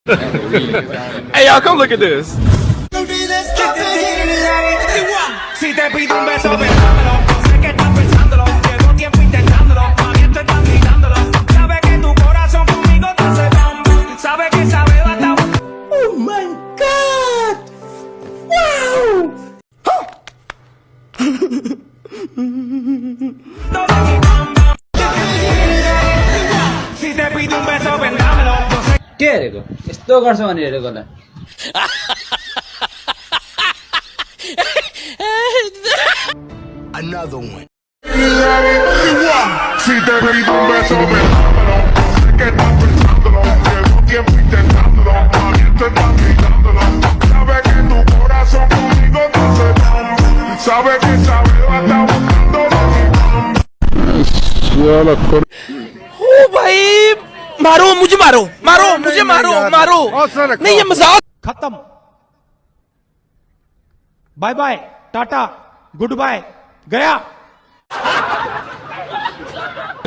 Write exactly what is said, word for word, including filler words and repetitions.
Hey, y'all, come look at this. Si te pido un beso, besámelo. Yo sé que estás pensándolo. Llevo tiempo intentándolo. Todavía estoy palpitándolo. Sabe que tu corazón conmigo te hace bam, bam. Sabe que esa beba está. Oh my God! Wow! Si te pido un beso, besámelo. Yo sé. ¿Qué esto? Esto garza manera con la. Another one. Si te pido un beso, besámelo. Yo sé que estás pensándolo. Llevo tiempo intentándolo. Todavía estoy palpitándolo. Sabe que tu corazón conmigo te hace bam, bam. Sabe que esa beba está buscando lo que bam, bam. ओ भाई, मारो मुझे, मारो, मारो मुझे, मारो, मारो। नहीं, ये मजाक। खत्म। बाय बाय, टाटा, गुड बाय, गया।